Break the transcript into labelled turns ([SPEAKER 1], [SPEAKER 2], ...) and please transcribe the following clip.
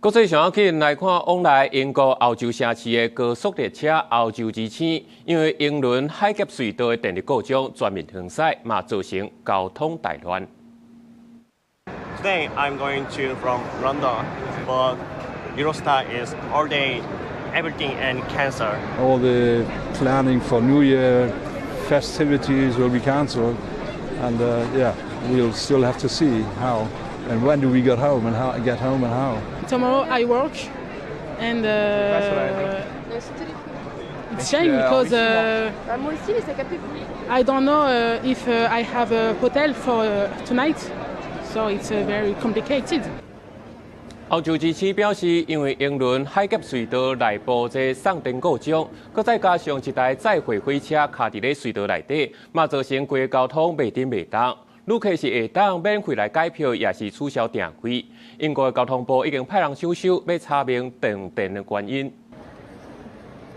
[SPEAKER 1] 國際上要緊來看往來英國歐洲城市的高速列車歐洲之星，因為英倫海峽隧道的電力故障全面停駛，嘛造成交通大亂。
[SPEAKER 2] Today I'm going to from London, but Eurostar is all day everything and cancel.
[SPEAKER 3] All the planning for New Year festivities will be cancelled, and yeah, we'll still have to see how and when do we get home and how get home and how.
[SPEAKER 4] Tomorrow I work, and it's shame because I don't know if I have a hotel for tonight, so it's very complicated.
[SPEAKER 1] 歐洲之星表示，因為英倫海峽隧道內部這送電故障，閣再加上一台載貨火車卡佇咧隧道內底，嘛造成規個交通袂振袂動。旅客是會當免費來改票，抑是取消訂位。英國的交通部已經派人收收，欲查明斷電的原因。